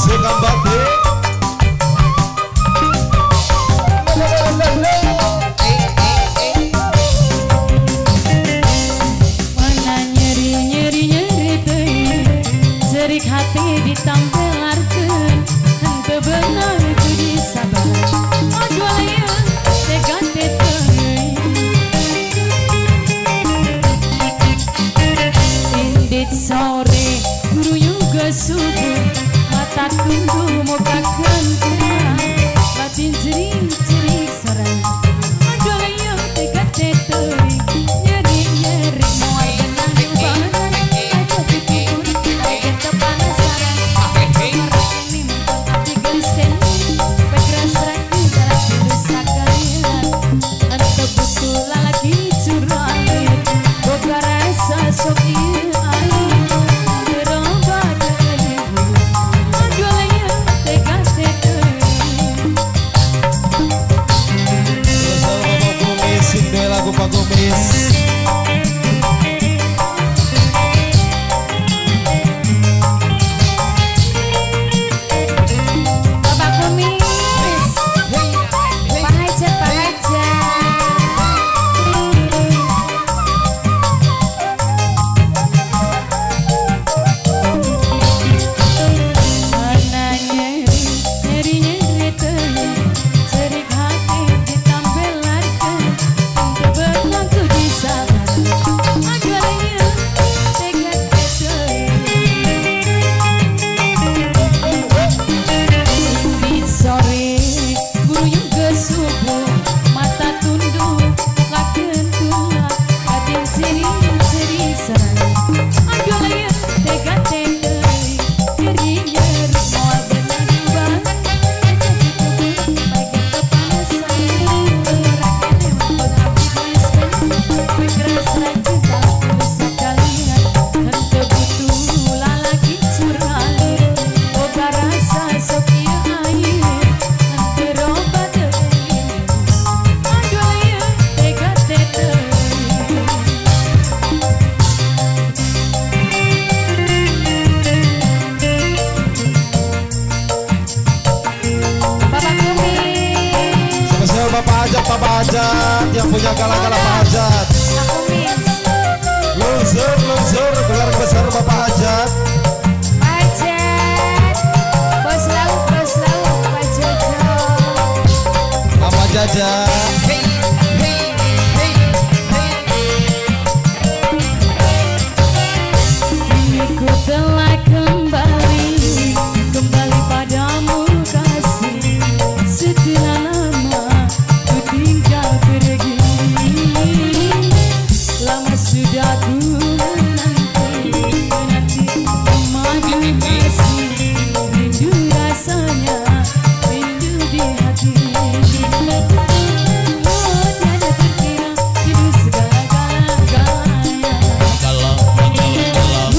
Sukambakti. Mana nyeri nyeri nyeri teuing, jerik hati ditampelarkeun, henteu bener teu disabar. Aduh aleun tega teh teuing. Indit sore guruyug ke subuh, mata tunduk mukakeun kumaha, batin jerik-jerik sorang. Aduh aleun tega teh teuing, nyeri nyeri moal benang diubahan, aja dipupur bae teu penasaran. Ini mumpung abdi geulis keneh, pekras raki jalan tulus sakalian. Henteu butuh lalaki curang, boga rasa sok ieu aing. Gerobak teuing, aduh aleun tega teh teuing. Spesial Bapak Kumis, sing duwe lagu Pak Kumis. Bapak Kumis, Pak Hajat, Pak Hajat. Mana nyeri, nyeri nyeri teuing, jerik hati ditampelarkeun, henteu beunang ku disabar. Aduh aleun tega teh teuing. Indit sore guruyug ke subuh, mata tunduk mukakeun tulak, batin jerik-jerik serang. Aduh aleun tega teh teuing, nyeri nyeri moal beunang diubahan, aja dipupur bae teu panasan. Gerak keneh mumpung abdi geulis keneh, pekras rajin talak tulus sakalian. Henteu butuh lalaki curang, boga rasa sok ieu aing, henteu roba teuing. Aduh aleun tega teh teuing. Bapak Kumis, Spesial Bapak Hajat, Bapak Hajat yang punya gala-gala Pak Hajat. Pak Kumis, Lungsur, lungsur, keluarga besar Bapak Hajat. Pak Hajat, Bos Laut, Pak Jojo. Mama Jaja. Kini ku telah kembali, kembali padamu kasih. Setelah lama ku tinggal pergi, lama sudah ku menanti, menanti madu kasih. Rindu rasanya, rindu di hati. Oh tiada terkira, rindu segala-galanya.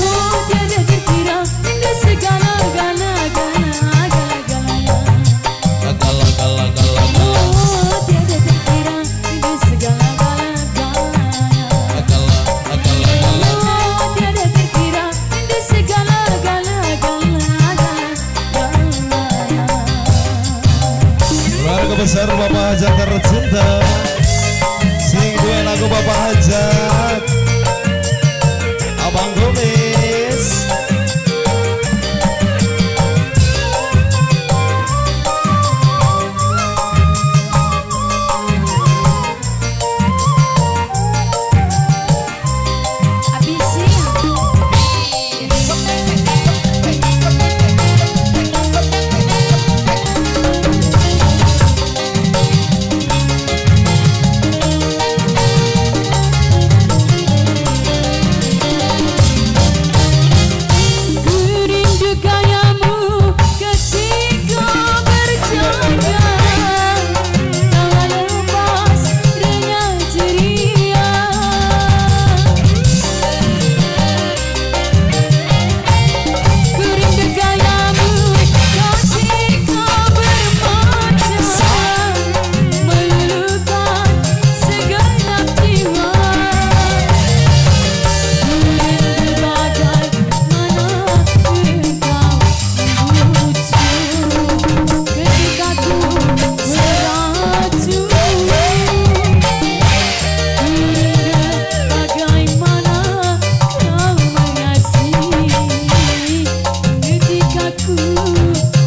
Oh tiada terkira, rindu segala-galanya. Oh tiada terkira, rindu segala-galanya. Oh tiada terkira, rindu segala-galanya. Keluarga besar Bapak Hajat tercinta. Sing duwe lagu Bapak Hajat. Abang Kumis. Abisi. Spesial Tunduk.